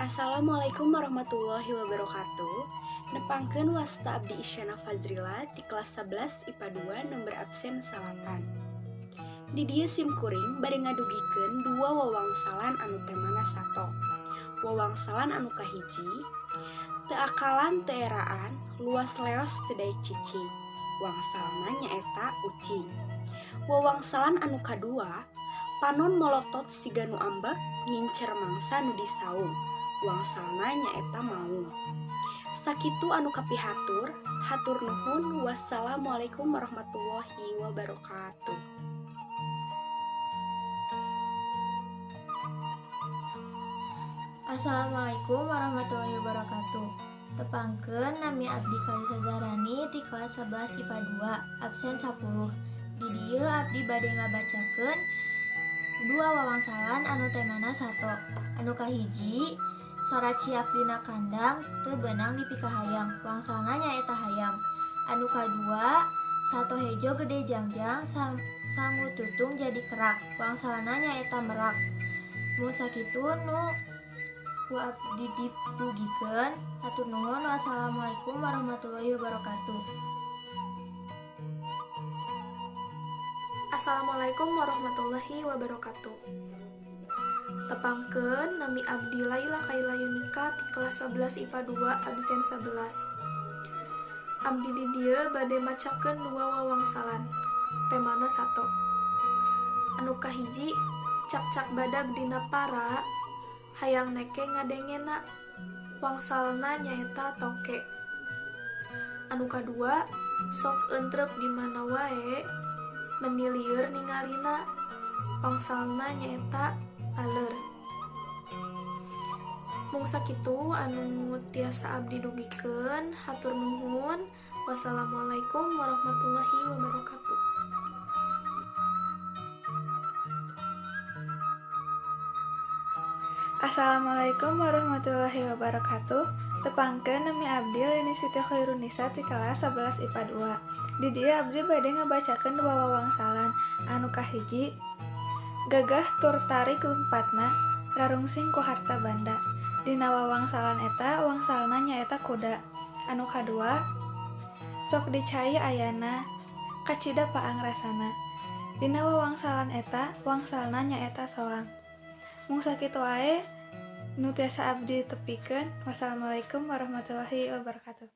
Assalamualaikum warahmatullahi wabarakatuh. Nepangkeun, wasta abdi Isyana Fazrila ti kelas 11 IPA 2, nomor absen 9. Di dieu sim kuring bade ngadugikeun dua wawangsalan anu temana sato. Wawangsalan anu kahiji, teu akalan teu eraan, luas leos teu daek cicing. Wangsalna nyaeta ucing. Wawangsalan anu kadua, panon molotot siga nu ambek ngincer mangsa nu disaung. Wangsalna nyaeta maung. Sakitu anu kapihatur, hatur nuhun. Wassalamualaikum warahmatullahi wabarakatuh. Assalamualaikum warahmatullahi wabarakatuh. Tepangkeun, nami abdi Kalisa Zahrani ti kelas 11 IPA 2, absen 10. Di dieu abdi bade ngabacakeun dua wawangsalan anu temana sato. Anu kahiji, sora ciak dina kandang teu beunang dipikahayang. Wangsalna nyaeta hayam. Anu kadua, sato hejo gede jangjang sangu tutung jadi kerak. Wangsalna nyaeta merak. Mung sakitu nu ku abdi didugikeun. Hatur nuhun. Wassalamualaikum warahmatullahi wabarakatuh. Assalamualaikum warahmatullahi wabarakatuh. Tepangkeun, nami abdi Laila Kaila Yunika ti kelas 11 IPA 2, absen 11. Abdi di dieu bade macakeun dua wawangsalan temana sato. Anu kahiji, cakcak badag dina para hayang neke ngadengena. Wangsalna nyaeta toke. Anu kadua, sok entrep di mana wae meni lieur ningalina. Wangsalna nyaeta laleur. Mung sakitu anu tiasa abdi dugikeun, hatur nuhun. Wassalamualaikum warahmatullahi wabarakatuh. Assalamualaikum warahmatullahi wabarakatuh. Tepangkeun, nami abdi Leni Siti Khairunisa ti kelas 11 IPA 2. Di dieu abdi bade ngabacakeun dua wawangsalan. Anu kahiji, gagah tur tarik lumpatna rarungsing ku harta banda. Dina wawangsalan eta wangsalna nyaeta kuda. Anu kadua, sok di cai ayana kacida paang rasana. Dina wawangsalan eta wangsalna nyaeta soang. Mung sakitu wae nu tiasa abdi tepikeun. Wassalamualaikum warahmatullahi wabarakatuh.